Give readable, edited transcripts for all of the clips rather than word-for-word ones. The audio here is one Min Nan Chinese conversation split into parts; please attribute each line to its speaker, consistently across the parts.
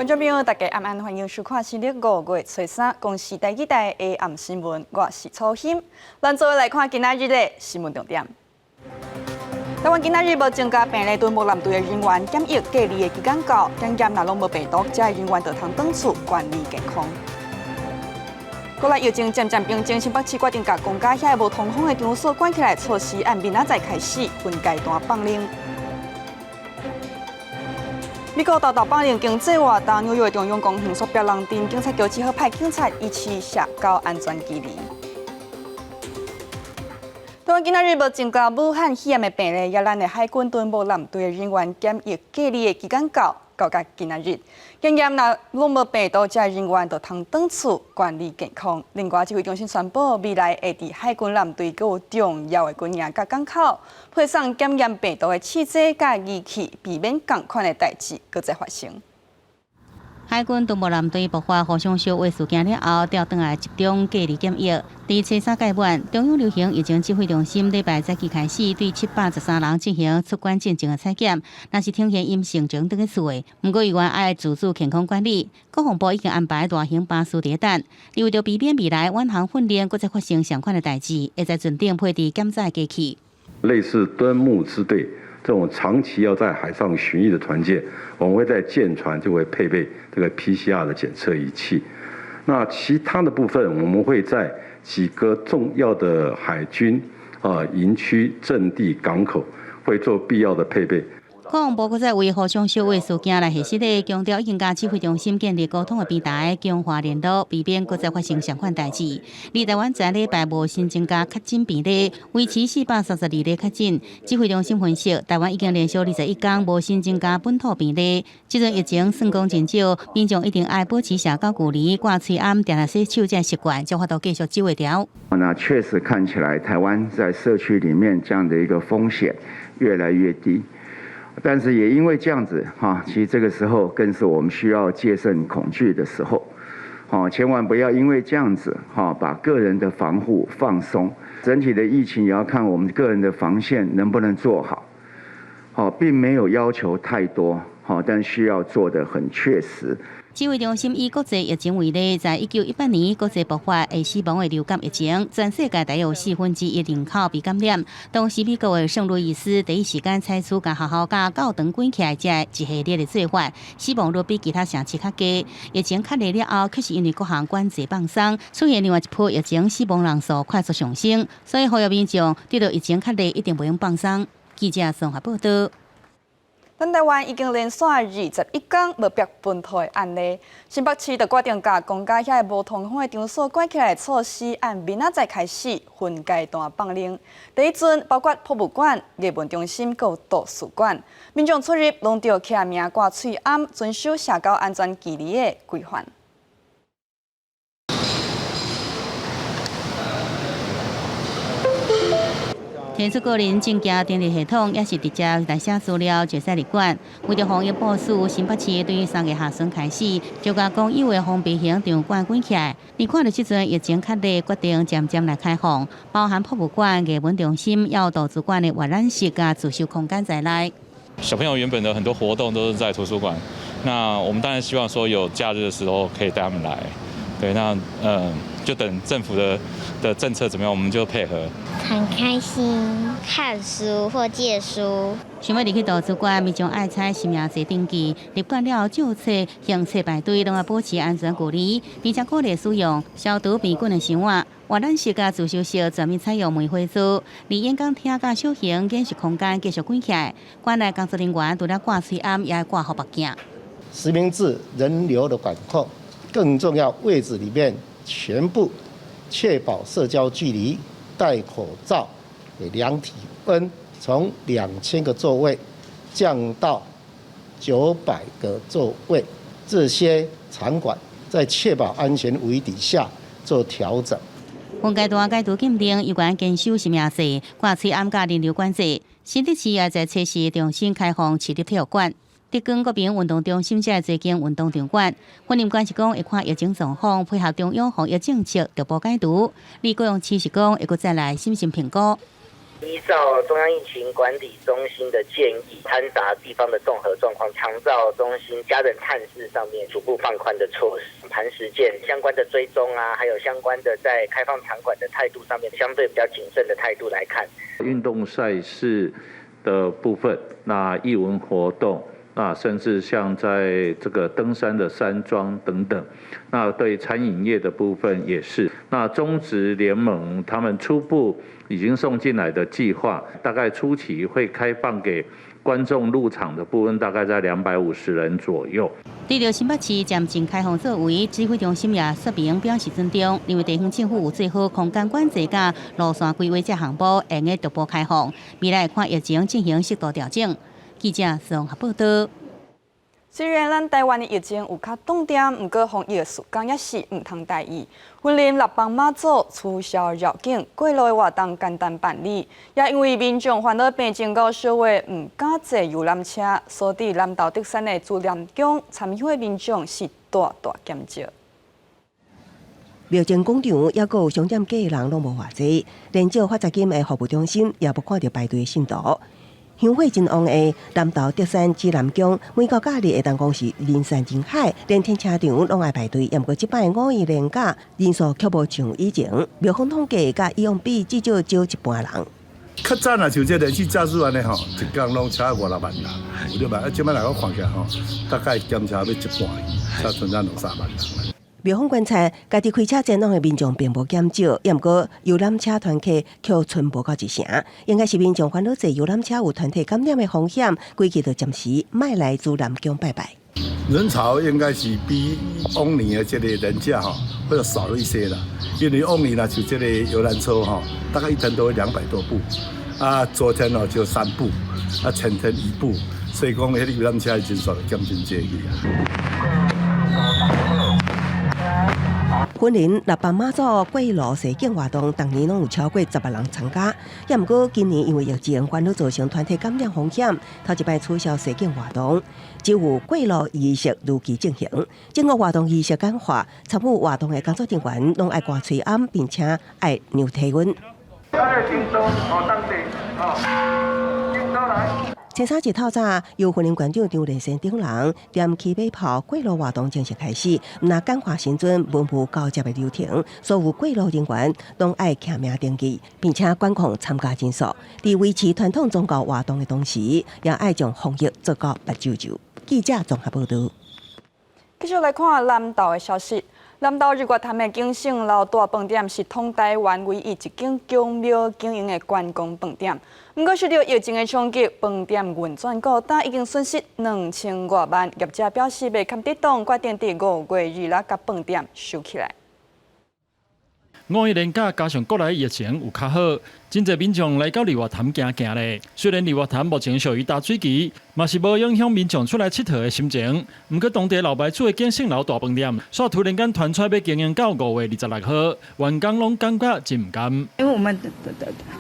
Speaker 1: 觀眾朋友，大家晚安，歡迎收看新曆五月初三公視台語台的暗新聞，我是楚欣。咱做伙來看今仔日的新聞重點。台灣今仔日無增加病例，敦睦艦隊的人員檢疫隔離的期間到，檢驗若攏無病毒，這的人員就通轉厝管理健康。國內疫情漸漸平靜，新北市決定共公家遐無通風的場所關起來，措施按明仔載開始分階段放冗。美國沓沓放冗經濟活動，紐約中央公園煞別人陣，警察局只好派警察維持社交安全距離。台灣今仔日無增加武漢肺炎的病例，也咱的海軍敦睦艦隊的人員檢疫隔離的期間到，到甲今仔日，檢驗若攏無病毒，這人員就通轉厝管理健康。另外，指揮中心宣布，未來會佇海軍艦隊閣有重要的軍營佮港口，配送檢驗病毒的試劑佮儀器，避免仝款的代誌閣再發生。
Speaker 2: 海軍敦睦艦隊爆發互相相話事件了後，調轉來集中隔離檢疫。佇初三屆滿，中央流行疫情指揮中心禮拜早起開始對713人進行出關進前的採檢，若是呈現陰性就轉去厝的。毋過猶原愛自主健康管理。國防部已經安排大型巴士佇等，為著避免未來遠航訓練閣再發生相款的代誌，會在船頂配置檢查機器。
Speaker 3: 類似敦睦支隊這種長期要在海上巡弋的船艦，我們會在艦船就會配備這個 PCR 的檢測儀器。那其他的部分，我們會在幾個重要的海軍啊營區、陣地、港口，會做必要的配備。
Speaker 2: 國防部閣再為互相相話事件來核實的，強調已經共指揮中心建立溝通的平台，強化聯絡，避免閣再發生相款代誌。而台灣這禮拜無新增加確診病例，維持432例確診。指揮中心分析，台灣已經連續21天無新增加本土病例。這陣疫情算講真少，民眾一定愛保持社交距離、掛喙罨、定定洗手這習慣，才有法度繼續守會牢。
Speaker 4: 那確實看起來，台灣在社區裡面這樣的一個風險越來越低。但是也因為這樣子，哈，其實這個時候更是我們需要戒慎恐懼的時候，千萬不要因為這樣子，哈，把個人的防護放鬆。整體的疫情也要看我們個人的防線能不能做好，好，並沒有要求太多，好，但需要做得很確實。
Speaker 2: 指揮中心以國際疫情為例，在1918年國際爆發會死亡的流感疫情，全世界大約有1/4人口被感染。當時美國的聖路易斯第一時間採取共學校佮教堂關起來這一系列的做法，死亡率比其他城市較低。疫情較熱了後，卻是因為各項管制放鬆，出現另外一波疫情，死亡人數快速上升。所以呼籲民眾，對著疫情較熱，一定袂用放鬆。記者綜合報道。
Speaker 1: 咱台灣已經連續21天無爆本土的案例，新北市就決定共公家遐無通風的場所關起來措施，按明仔載開始分階段放冗。第一陣包括博物館、藝文中心、閣有圖書館，民眾出入攏著簽名掛喙罨，遵守社交安全距離的規範。
Speaker 2: 提出個人證件登錄系統，也是直接來寫資料就使入館。為著防疫部署，新北市對3月下旬開始，就共公有的封閉型場館關起來。你看著這陣疫情較熱，決定漸漸來開放，包含博物館、藝文中心、還有圖書館的閱覽室佮自修空間在內。
Speaker 5: 小朋友原本的很多活動都是在圖書館，那我們當然希望說有假日的時候可以帶他們來。對，那就等政府的政策怎麼樣，我們就配合。
Speaker 6: 很開心，看書或借書。
Speaker 2: 想欲入去圖書館，民眾愛採實名制登記，入館了後照冊、行冊排隊，攏愛保持安全距離，並且鼓勵使用消毒病菌的箱碗。閱覽室佮自修室全面採用梅花座，而演講廳佮小型演習空間繼續關起來。館內工作人員除了掛喙罨，也愛掛護目鏡。
Speaker 7: 實名制人流的管控，更重要，位置裡面全部確保社交距離、戴口罩、量體溫，從2000個座位降到900個座位，這些場館在確保安全無虞底下做調整。
Speaker 2: 分階段解除禁令，猶原堅守實名制、掛喙罨佮人流管制。新竹市也在測試重新開放市立體育館。竹竿國民運動中心這濟間運動場館，訓練館是講會看疫情狀況，配合中央防疫政策逐步解除。而高雄市是講會閣再來審慎評估。
Speaker 8: 依照中央疫情管理中心的建議，摻雜地方的綜合狀況，長照中心家人探視上面逐步放寬的措施，磐石艦相關的追蹤啊，還有相關的在開放場館的態度上面，相對比較謹慎的態度來看。
Speaker 9: 運動賽事的部分，那藝文活動，那甚至像在這個登山的山莊等等，那對餐飲業的部分也是。那中職聯盟他們初步已經送進來的計劃，大概初期會開放給觀眾入場的部分，大概在250人左右。
Speaker 2: 對著新北市暫停開放作為，指揮中心也說明表示尊重，認為地方政府有做好空間管制佮路線規劃這項目，會用逐步開放，未來看疫情進行適度調整。記者綜合報道。
Speaker 1: 雖然咱台灣的疫情有較擋點，毋過防疫的時間也是毋通大意。雲林六枋媽祖取消繞境過路的活動簡單辦理，也因為民眾煩惱病情較小的毋敢坐遊覽車，所以南投竹山的紫南宮參香的民眾是大大減少。
Speaker 10: 廟前廣場猶閣有商店街的人攏無偌濟，連借發財金的服務中心也無看著排隊的信徒。香火真旺的南投竹山紫南宮，每到假日會當講是人山人海，連停車場攏愛排隊。毋過這擺五一連假人數卻無像以前，廟方統計佮以往比至少少一半人。
Speaker 11: 較早若像這連續假日按呢吼，一工攏車五六萬人，有六萬，啊，這擺來講看起來吼，大概減差欲一半去，才剩咱兩三萬人。
Speaker 10: 廟方觀察，家己開車前往的民眾並無減少，抑毋過遊覽車團客卻賰無到一成，應該是民眾煩惱坐遊覽車有團體感染的風險，規氣就暫時莫來紫南宮拜拜。
Speaker 11: 人潮應該是比往年的這個連假吼，會少一些啦，因為往年若像這個遊覽車吼，大概一天都200多部，啊，昨天哦就三部，啊，前天一部，所以講彼個遊覽車的人數就減真濟去啊。
Speaker 10: 雲林六枋媽祖過路踅境活動，逐年攏有超過10萬人參加。抑毋過今年因為疫情，煩惱造成團體感染風險，頭一擺取消踅境活動，只有過路儀式如期進行。整個活動儀式簡化，參與活動的工作人員攏愛掛喙罨，並且愛量體溫。前三日透早，由雲林縣長張連生等人踮起馬炮過路活動正式開始。毋但簡化新尊文武交接的流程，所有過路人員攏愛簽名登記，並且管控參加人數。佇維持傳統宗教活動的同時，也愛將防疫做到目睭睭。記者綜合報道。
Speaker 1: 繼續來看南投的消息。南投日月潭的景勝樓大飯店是統台灣唯一一間宮廟經營的觀光飯店。毋過受著疫情的衝擊，飯店運轉孤單，已經損失2000外萬。業者表示袂堪得當，決定佇5月26共飯店收起來。
Speaker 12: 五一連假加上國內疫情有較好，真濟民眾來到日月潭行行咧。雖然日月潭目前屬於焦水期，嘛是無影響民眾出來𨑨迌的心情。毋過當地老牌子的景勝樓大飯店，煞突然間傳出欲經營到5月26號，員工攏感覺真毋甘。
Speaker 13: 因為我們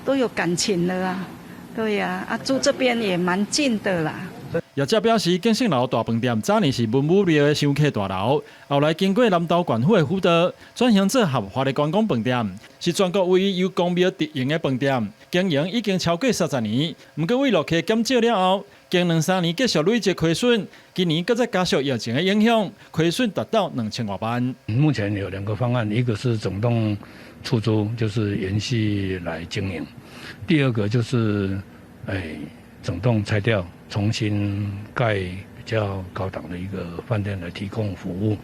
Speaker 13: 都有感情了啊，對呀，啊住這邊也蠻近的啦。
Speaker 12: 業者表示，景勝樓大飯店早年是文武廟的香客大樓，後來經過南投縣府的輔導，轉型做合法的觀光飯店，是全國唯一由宮廟直營的飯店，經營已經超過30年。毋過為陸客減少了後，近兩三年繼續累積虧損，今年閣再加上疫情的影響，虧損達到2000外萬。
Speaker 14: 目前有兩個方案，一個是整棟出租，就是延續來經營；第二個就是，整棟拆掉，重新蓋比較高檔的一個飯店來提供服務。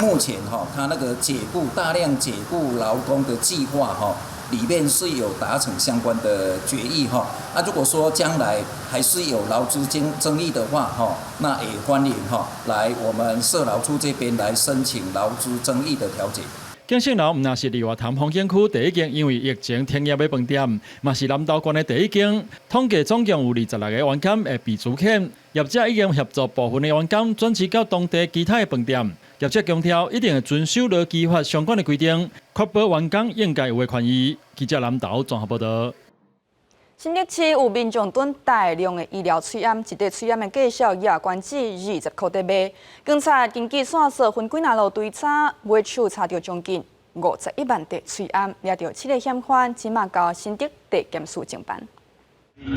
Speaker 15: 目前哈，他那個解雇大量解雇勞工的計劃哈，裡面是有達成相關的決議哈。那如果說將來還是有勞資爭議的話哈，那也歡迎哈來我們社勞處這邊來申請勞資爭議的調解。
Speaker 12: 景勝樓毋但是日月潭風景區第一間因為疫情停業的飯店，嘛是南投縣的第一間。統計總共有26個員工會被資遣，業者已經協助部分的員工轉職到當地其他的飯店。業者強調一定會遵守勞基法相關的規定，確保員工應該有的權益。記者南投綜合報道。
Speaker 1: 新竹市有民眾囤大量的醫療喙罨，一塊喙罨的價數也懸至20箍佇賣。警察根據線索分幾若路追查，尾手查著將近51萬塊喙罨，掠著七个嫌犯，這馬交新竹地檢署偵辦。
Speaker 16: 一、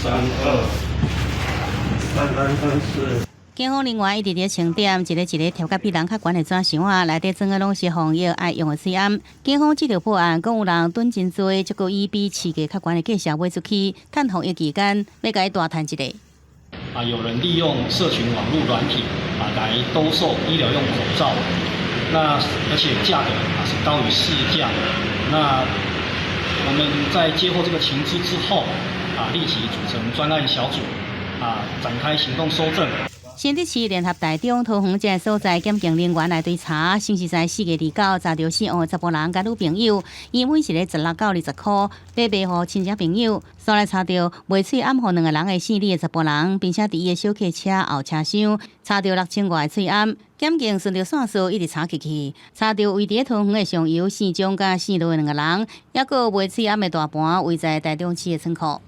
Speaker 16: 三、二、三、三、三、四。
Speaker 2: 警方人員一直佇清點，一个一个疊佮比人較懸的紙箱仔，內底裝的攏是防疫愛用的喙罨。警方接著破案，講有人囤真濟，這個以比市價較懸的價錢賣出去，趁防疫期間欲共伊大趁一下。
Speaker 17: 啊，有人利用社群網路軟體啊來兜售醫療用口罩，那而且價格啊是高於市價。那我們在接獲這個情資之後，啊立即組成專案小組，啊展開行動搜證。
Speaker 2: 新竹市聯合台中桃園這个所在檢警人員來追查，先是在4月29查著死亡的查埔人佮女朋友，伊每一个16到20箍，欲賣予親戚朋友，煞來查著賣喙罨予兩个人的姓李的查埔人，並且佇伊的小客車後車廂查著6000外喙罨。檢警順著線索一直查起去，查著位佇桃園的上游姓張佮姓羅的兩個人，抑閣賣喙罨的大盤位在台中市的倉庫。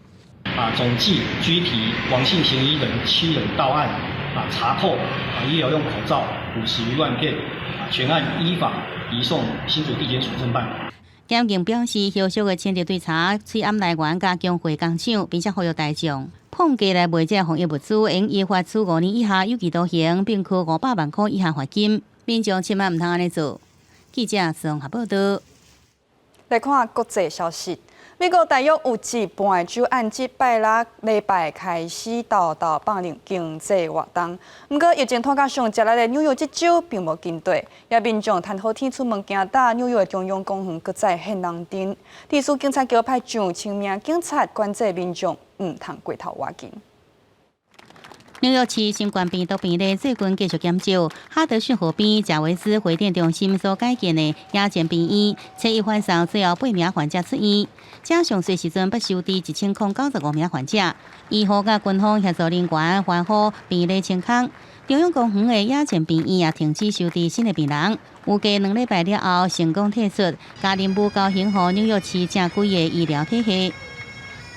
Speaker 17: 啊，總計拘提王姓嫌疑人七人到案。啊，查扣啊醫療用口罩50餘萬片，啊，全案依法移送新竹地檢署偵辦。
Speaker 2: 檢警表示，後續會深入追查喙罨來源佮供貨工廠，並且呼籲大眾膨價來賣這防疫物資，應依法處5年以下有期徒刑，並科500萬箍以下罰金。民眾千萬毋通按呢做。記者綜合報道。
Speaker 1: 來看國際消息。美國大約有一半的州按這拜六禮拜開始沓沓放任經濟活動，毋過疫情拖甲上濟力的紐約這州並無跟綴，也民眾趁好天出門行踏，紐約的中央公園閣再現人陣，地區警察局派上千名警察管制民眾，毋通過頭倚近。
Speaker 2: 紐約市新冠病毒病例最近繼續減少，哈德遜河邊賈維斯會展中心所改建的野戰病院，初一晚上最後八名患者出院。這上濟時陣捌收治1095名患者，醫護佮軍方協助人員環保病例清空。中央公園的野戰病院也停止收治新的病人。預計2禮拜了後成功退出，共任務交還予紐約市正規的醫療體系。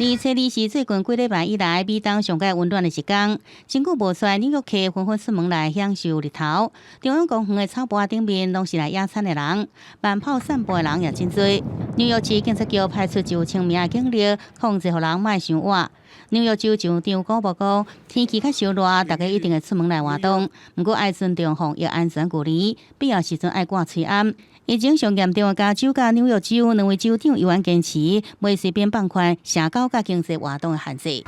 Speaker 2: 而初二是最近幾禮拜以來，美東上蓋溫暖的一天，真久無出來紐約客紛紛出門來享受日頭。中央公園的草坡頂面攏是來野餐的人，慢跑散步的人也真濟。紐約市警察局派出上千名的警力，控制予人莫傷倚。紐約州州長古莫講，天氣較燒熱，大家一定會出門來活動，毋過愛尊重防疫安全距離，必要時陣愛掛喙罨。疫情上嚴重的加州佮紐約州兩位州長依然堅持，袂隨便放寬社交佮經濟活動的限制。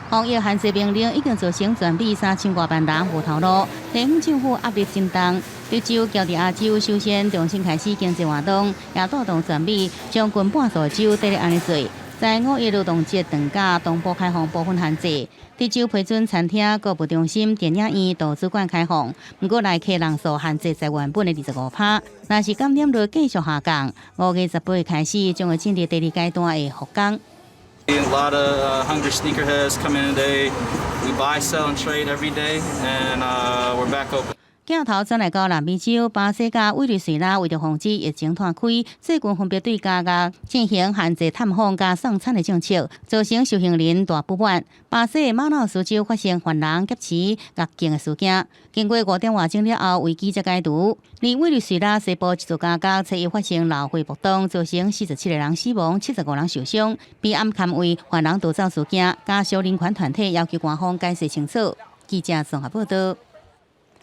Speaker 2: 防疫限制命令已經造成全美3000外萬人無頭路，地方政府壓力真重。德州、喬治亞州首先重新開始經濟活動，也帶動全美將近半數州綴咧按呢做。在五一勞動節長假同步開放部分限制，德州批准餐廳、購物中心、電影院、圖書館開放，毋過來客人數限制在原本的25%。若是感染率繼續下降，5月18日開始將會進入第二階段的復工。
Speaker 18: A lot of hungry sneakerheads come in today. We buy, sell, and trade every day, and we're back open.
Speaker 2: 鏡頭轉來到南美洲，巴西佮委內瑞拉為著防止疫情湠開，最近分別對家己進行限制探訪佮送餐的政策，造成受刑人大不滿。巴西的馬瑙斯州發生犯人劫持獄警的事件，經過5點外鐘了後，危機才解除。而委內瑞拉西部一座監獄初一發生漏火爆動，造成47個人死亡，75人受傷，被暗勘為犯人逃走事件。家屬人權團體要求官方解釋清楚。記者綜合報道。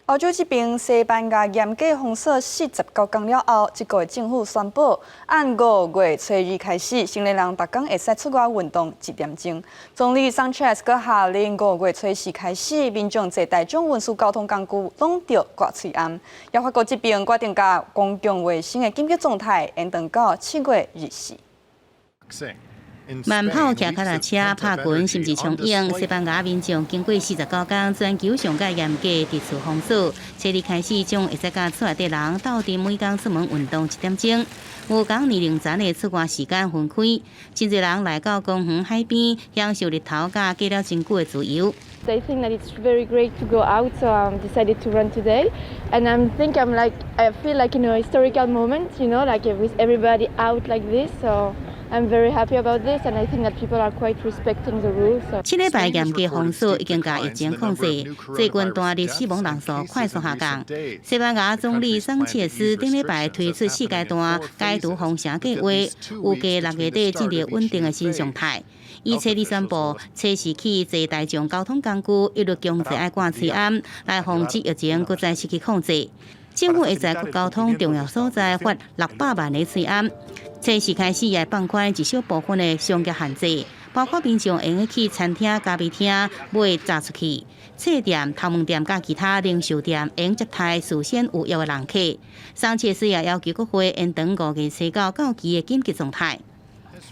Speaker 1: 歐洲這邊西班牙嚴格封鎖49天了後，這個月政府宣布，按5月初二開始，成年人逐工會使出外運動一點鐘。總理桑切斯閣下令5月初四開始，民眾坐大眾運輸交通工具攏著掛喙罨。也法國這邊決定共公共衛生的緊急狀態延長到7月24。
Speaker 2: 慢跑、騎腳踏車、拍拳，甚至衝湧。西班牙民眾經過49天全球上蓋嚴格秩序封鎖，初二開始將會使佮厝內底人鬥陣每工出門運動一點鐘，有仝年齡層的出外時間分開。真濟人來到公園海邊，享受日頭佮過了真久的自由。
Speaker 19: I think that it's very great to go out, so I decided to run today. And I think I'm like, I feel like in a historical moment, like with everybody out like this. So I'm very happy about this, and I think that people are quite respecting the rules.
Speaker 2: 7禮拜嚴格封鎖已經共疫情控制，最近單日死亡人數快速下降。西班牙總理桑切斯頂禮拜推出四階段解除封城計劃，預計6月底進入穩定的新常態。伊初二宣布，初四起坐大眾交通工具一律強制愛掛喙罨，來防止疫情閣再失去控制。政府會在各交通重要所在發600萬个喙罨。初四開始也放寬一小部分的商業限制，包括民眾會用去餐廳、咖啡廳買炸出去，冊店、頭毛店佮其他零售店會用接待事先預約的人客。桑切斯也要求國會延長5月初9到期的緊急狀態。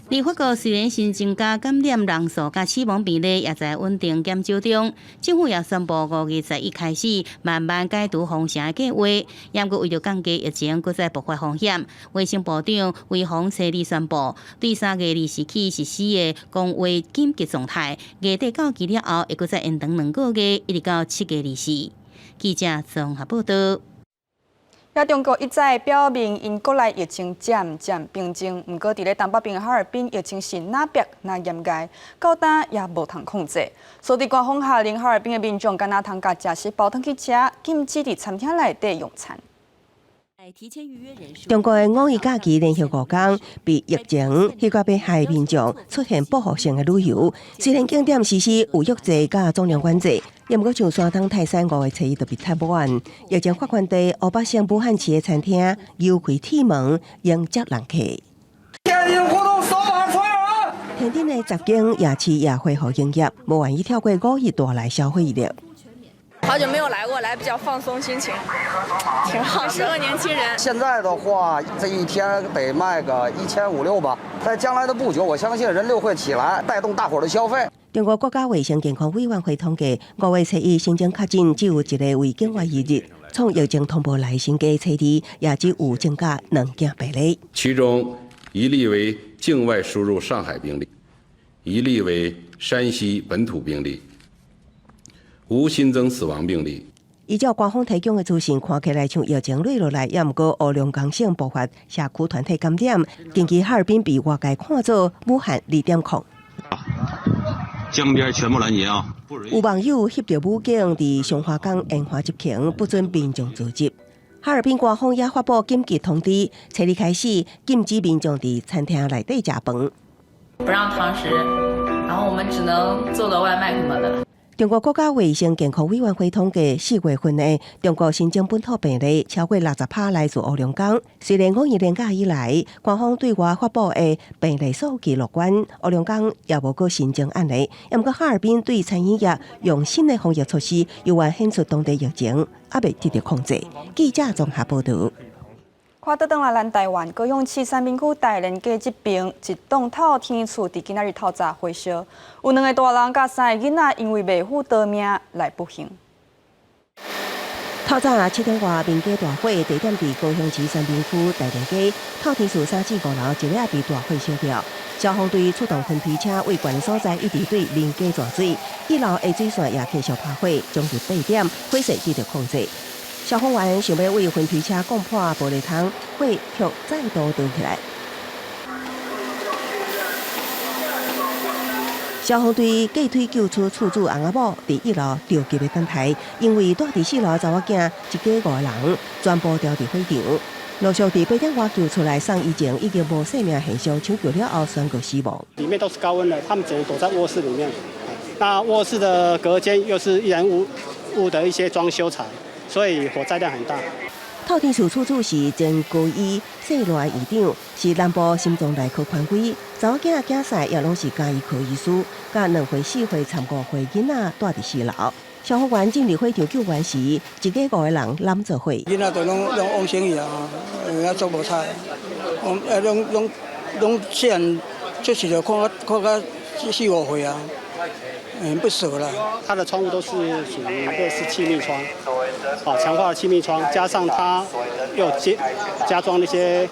Speaker 2: 而法國雖然新增加感染人數佮死亡病例也在穩定減少中，政府也宣布5月11開始慢慢解除封城的計劃。不過為著降低疫情閣再爆發風險，衛生部長維洪初二宣布，對3月24起實施的公衛緊急狀態，月底到期了後，會閣再延長2個月，一直到7月24。記者綜合報道。
Speaker 1: 也中國一再表明，𪜶國內疫情漸漸平靜。毋過，佇咧東北邊哈爾濱疫情是若逼若嚴重，到今也無通控制。所以官方下令哈爾濱的民眾，敢若通共食食包轉去食，禁止佇餐廳內底用餐。
Speaker 10: 中國的五一假期連續5天，被疫情彼個欲害民眾出現報復性的旅遊。雖然景點實施預約制佮總量管制，也毋過像山東泰山5月初一就被塞滿。疫情發源地湖北省武漢市的餐廳油開鐵門迎接人客。
Speaker 20: 天津活動掃碼刷卡。
Speaker 10: 天津的10間夜市也恢復營業，無願意跳過五一帶來消費力。
Speaker 21: 好久沒有來過，來比較放鬆心情，挺好，適合年輕人。
Speaker 22: 現在的話，這一天得賣個1500-1600吧。在將來的不久，我相信人流會起來，帶動大夥的消費。
Speaker 10: 中國國家衛生健康委員會統計，5月初一新增確診只有一个為境外移入，創疫情通報來新低初二，也只有增加兩件病例。
Speaker 23: 其中一例為境外輸入上海病例，一例為山西本土病例。無新增死亡病例。
Speaker 10: 依照官方提供的資訊，看起來像疫情落落來，也毋過黑龍江省爆發社區團體感染。近期哈爾濱被外界看做武漢2.0。
Speaker 24: 江邊全部攔截啊！
Speaker 10: 有網友翕著武警佇松花江沿岸執勤，不准民眾聚集。哈爾濱官方也發布緊急通知，初二開始禁止民眾佇餐廳內底食飯，
Speaker 25: 不讓堂食，然後我們只能做個外賣什麼的。
Speaker 10: 中國國家衛生健康委員會統計，4月份的中國新增本土病例超過60%來自黑龍江。雖然五一連假以來，官方對外發布的病例數據樂觀，黑龍江也無閣新增案例。毋過哈爾濱對餐飲業用新的防疫措施，猶原顯出當地疫情猶未得到控制。記者綜合報道。
Speaker 1: 看倒轉來，咱台灣高雄市三民區大連街這邊一棟透天厝，佇今仔日透早火燒，有兩個大人佮三个囡仔，因為袂赴逃命來不幸。
Speaker 10: 透早7點外，民家大火，地點佇高雄市三民區大連街透天厝3至5樓，一下被大火燒掉。消防隊出動噴水車，為懸所在一直對民家灑水，1樓的水線也繼續拍火，將近8點，火勢得到控制。消防員想欲為噴水車摃破玻璃窗，火卻再度燒起來。消防隊過推救出厝主翁仔某，佇1樓著急的等待，因為蹛佇4樓查某囝一家5人全部牢佇火場。陸續佇8點外救出來送醫前已經無生命現象，搶救了後宣告死亡。
Speaker 26: 裡面都是高溫的，他們只能躲在臥室裡面。那臥室的隔間又是易燃物的一些裝修材。所以火災量很大。
Speaker 10: 透天厝厝主是前高醫世巒院長，是南部心臟內科權威。查某囝囝婿也攏是家醫科醫師，佮2歲、4歲、參5歲囡仔蹛佇4樓。消防員進入火場救援時，一家5個人攬做伙。
Speaker 27: 囡仔都攏往生去啊，啊足無彩，往啊攏攏細漢出世就看看到4、5歲啊。很不捨啦。
Speaker 26: 它的窗戶都是屬於類似氣密窗，啊，強化的氣密窗，加上它又加裝那些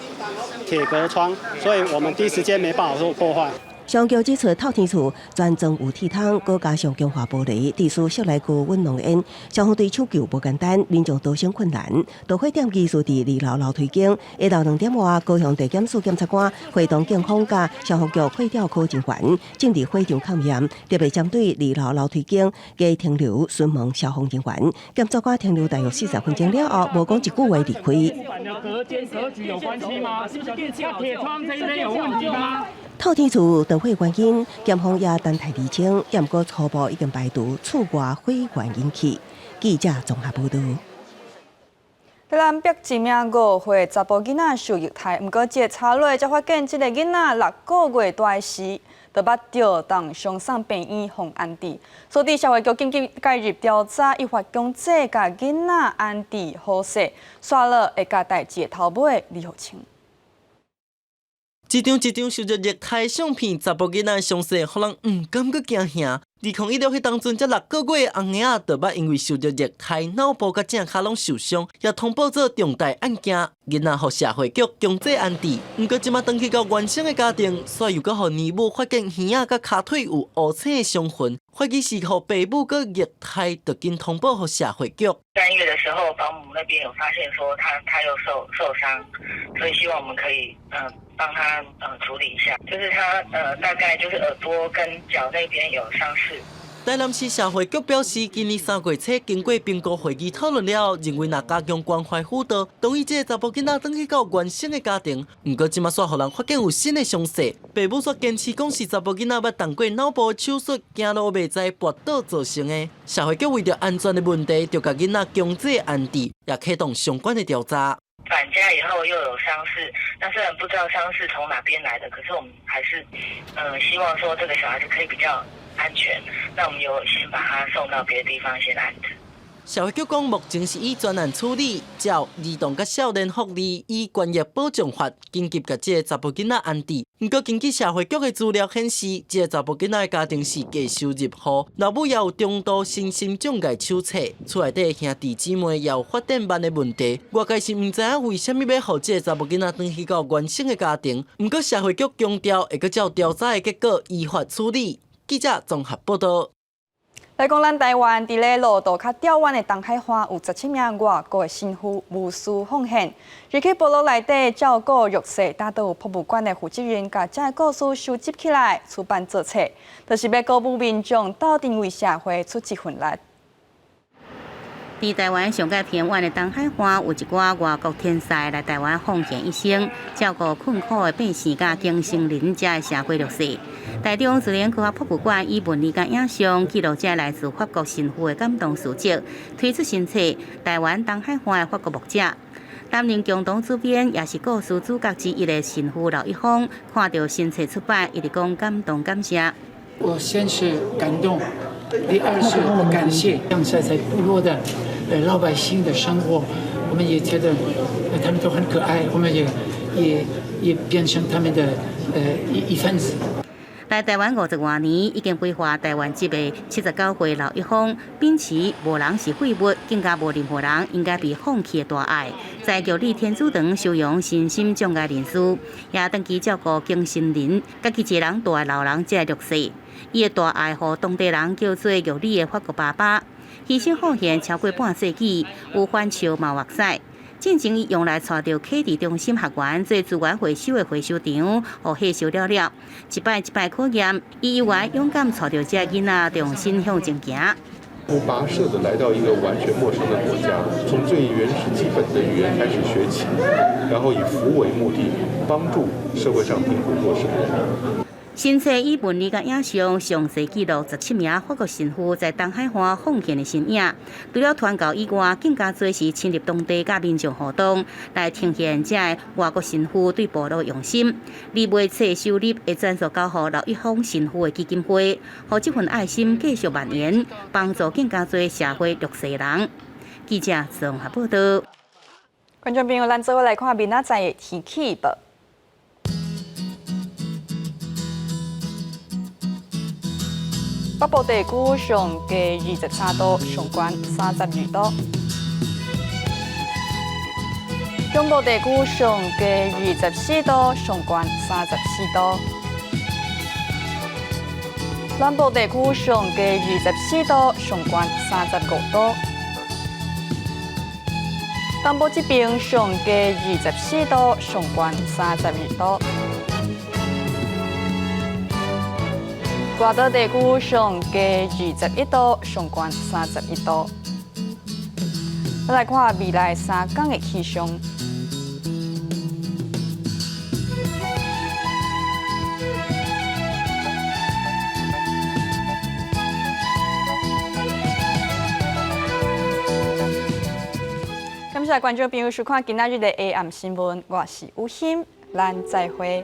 Speaker 26: 鐵格窗，所以我們第一時間沒辦法做破壞。
Speaker 10: 消商局指出，透天厝全裝有鐵窗，閣加上強化玻璃，致使室內高溫濃煙，消防隊搶救無簡單，民眾逃生困難。導火點其實佇二樓樓梯間，下晝2點外，高雄地檢署檢察官會同警方佮消防局火調科人員，進入火場勘驗，特別針對二樓樓梯間加停留詢問消防人員。檢察官停留大約40分鐘了後，無講一句話離開。
Speaker 3: 隔間格局有關係嗎？是不是電器鐵窗這邊有問題嗎？
Speaker 10: 透天厝導火原因，檢方也等待釐清，也毋過初步已經排除厝外火源引起。記者綜合報道。
Speaker 1: 台南北一名5歲查埔囡仔受虐待，毋過這个查落才發現，這个囡仔6個月大時，就捌著重傷送病院予安置。所以社會局緊急介入調查，依法強制共囡仔安置好勢，煞落會共代誌的頭尾李和清。
Speaker 4: 一張一張受著虐待相片，查埔囡仔傷勢，予人毋敢閣驚嚇。2016彼當陣，才6個月的紅嬰仔，就捌因為受著虐待，腦部佮正跤攏受傷，也通報做重大案件。囡仔予社會局強制安置，毋過這馬轉去到原生的家庭，煞又閣予乳母發現耳仔佮跤腿有烏青的傷痕，懷疑是予爸母閣虐待，就緊通報予社會局。
Speaker 5: 3月的時候，保姆那邊有發現說他又受傷，所以希望我們可以幫他處理一下，就是他大概就是耳朵跟腳那邊有傷勢。
Speaker 4: 台南市社會局表示，今年3月初經過評估會議討論了後，認為若加強關懷輔導，同意這個查埔囡仔轉去到原生的家庭。毋過這馬煞予人發現有新的傷勢，爸母煞堅持講是查埔囡仔捌動過腦部手術，行路袂知跋倒造成的。社會局為著安全的問題，就共囡仔強制安置，也啟動相關的調查。
Speaker 5: 返家以後又有傷勢，那雖然不知道傷勢從哪邊來的，可是我們還是，希望說這個小孩子可以比較安全。那我們有先把他送到別的地方先安置。
Speaker 4: 社會局講，目前是以專案處理，照兒童佮少年福利與權益保障法，緊急共這个查埔囡仔安置。毋過，根據社會局的資料顯示，這个查埔囡仔的家庭是低收入戶，老母也有中度身心障礙手冊，厝內底兄弟姊妹也有發展慢的問題。外界是毋知影為啥物欲予這个查埔囡仔轉去到原生的家庭。毋過，社會局強調會閣照調查的結果依法處理。記者綜合報道。
Speaker 1: 來講，咱台灣佇咧路途較遙遠的東海岸有17名外國的神父無私奉獻，入去部落內底照顧弱勢，大都有博物館的負責人，共這个故事收集起來出版做冊，就是欲鼓舞民眾鬥陣為社會出一份力。
Speaker 2: 佇台灣上蓋偏遠的東海岸，有一寡外國天使來台灣奉獻一生，照顧困苦的百姓佮更生人遮的社會弱勢。台中自然科學博物館以文字佮影像記錄這來自法國神父的感動事蹟，推出新冊《台灣東海岸的法國牧者》。擔任共同主編，也是故事主角之一的神父劉一峰，看著新冊出版，一直講感動感謝。
Speaker 6: 我先是感動，第二是感謝。現在在部落的老百姓的生活，我們也覺得他們都很可愛，我們也變成他們的一份子。
Speaker 2: 來台灣50外年，已經歸化台灣籍的79歲劉一峰，秉持無人是廢物，更加無任何人應該被放棄的大愛，在玉里天主堂收容身心障礙人士，也長期照顧更生人，家己一个人帶老人這弱勢。伊的大愛，予當地人叫做玉里的法國爸爸，犧牲奉獻超過半世紀，有歡笑嘛有目屎。進前伊用來帶著啟智中心學員做資源回收的回收場，予火燒了了。一擺一擺考驗，伊猶原勇敢帶著這囡仔重新向前行。
Speaker 7: 途跋涉的來到一個完全陌生的國家，從最原始基本的語言開始學起，然後以服務為目的，幫助社會上貧苦弱勢的人。
Speaker 2: 新冊以文字佮影像詳細記錄17名法國神父在東海岸奉獻的身影。除了傳教以外，更加濟是深入當地佮民眾互動，來呈現這个外國神父對部落用心。而賣冊收入會轉數交予劉一峰神父的基金會，予這份愛心繼續蔓延，幫助更加濟社會弱勢人。記者綜合報道。
Speaker 1: 觀眾朋友，咱做伙來看明仔載的天氣預報。北部地區上低23度，上懸32度；中部地區上低24度，上懸34度。南部地區上低24度，上懸35度。東部這邊上低24度，上懸32度。外島地區上低21度，上懸31度。咱來看未來3天的氣象。感謝觀眾朋友收看今仔日的 AM 新聞，我是雨欣，咱再會。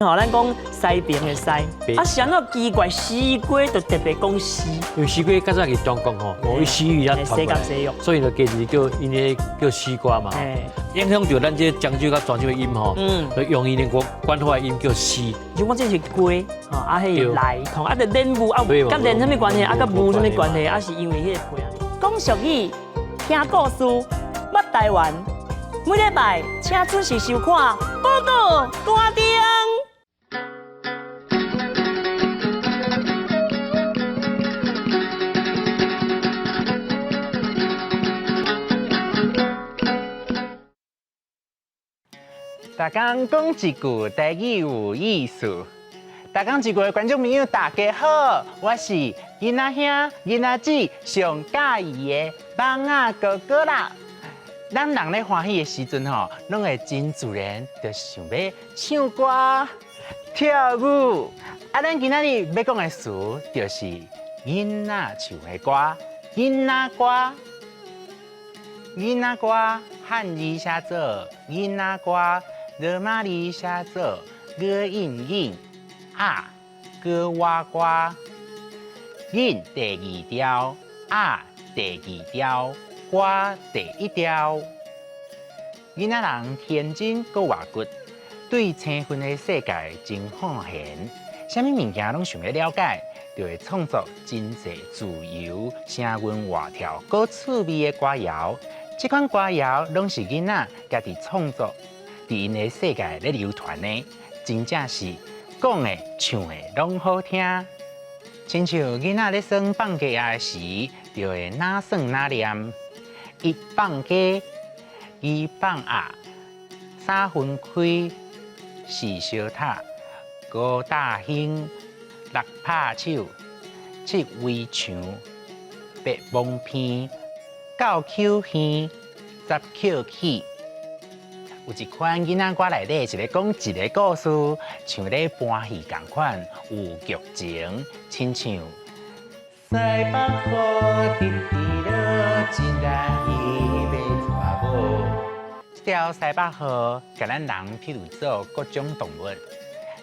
Speaker 8: 吼，咱講西邊的西，啊是按怎奇怪？西瓜就特別講西，
Speaker 9: 因為西瓜較早佇中國吼，無伊西語遐傳過來，所以就加字叫𪜶个叫西瓜嘛。影響著咱這個漳州佮泉州的音吼，就用𪜶的國官話音叫西。
Speaker 8: 像我這是瓜，吼啊，彼個來同啊，就蓮霧啊，佮蓮啥物關係？啊，佮霧啥物關係？啊，是因為彼個皮。講俗語，聽故事，捌台灣。每禮拜請準時收看《寶島歌丁》。
Speaker 11: 逐工講一句台語有意思。逐工一句的觀眾朋友，大家好，我是囡仔兄、囡仔姊上喜歡的蠓仔哥哥啦。咱人咧歡喜的時陣吼，攏會真自然就想欲唱歌、跳舞。啊，咱今仔日欲講的詞就是囡仔唱的歌、囡仔歌。囡仔歌漢字寫做囡仔歌，羅馬字寫做歌應囡仔歌仔歌。囡第二調，仔第二調，歌第一調。囡仔人天真閣活骨，對青春的世界真好閒，啥物物件攏想欲了解，就會創作真濟自由、聲韻活跳、閣趣味的歌謠。這款歌謠攏是囡仔家己創作，佇𪜶的世界咧流傳的，真正是講的、唱的攏好聽。親像囡仔咧耍放雞仔時，就會哪耍哪念：一放雞，二放鴨，三分開，四相塔，五大興，六拍手，七圍牆，八摸鼻，九抾耳，十抾起。有一款囡仔歌內底是咧講一个故事，像咧搬戲仝款，有劇情，親像西北雨直直落，一來伊欲娶某。這條西北雨，共咱人比喻做各種動物，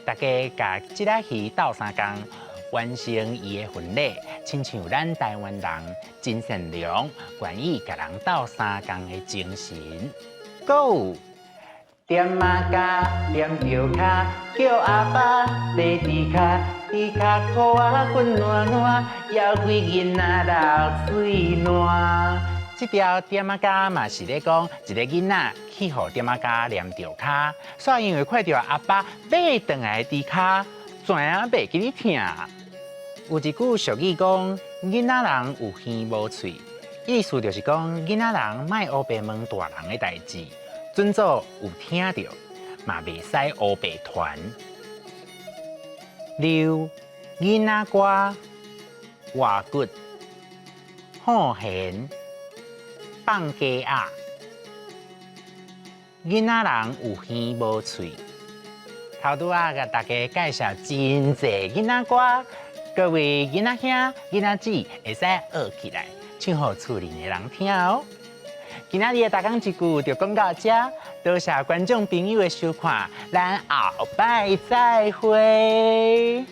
Speaker 11: 大家共這隻魚鬥相共，完成伊的婚禮，親像咱台灣人真善良，願意共人鬥相共的精神。閣有踮仔跤，踮著跤，叫阿爸爬豬跤，豬跤褲仔滾爛爛，枵鬼囡仔流水爛。這條踮仔跤嘛是咧講一个囡仔去予踮仔跤黏著跤，煞因為看著阿爸買轉來的豬跤，知影袂記咧疼。有一句俗語講，囡仔人有耳無喙，意思就是講囡仔人莫烏白問大人的代誌，準做有聽著，嘛袂使烏白傳。六囡仔歌，活骨，好閒，放雞鴨。囡仔人有耳無喙。頭拄仔共大家介紹真濟囡仔歌，各位囡仔兄、囡仔姊會使學起來，唱予厝裡的人聽哦。今仔日的逐工一句就講到這，多謝觀眾朋友的收看，咱後擺再會。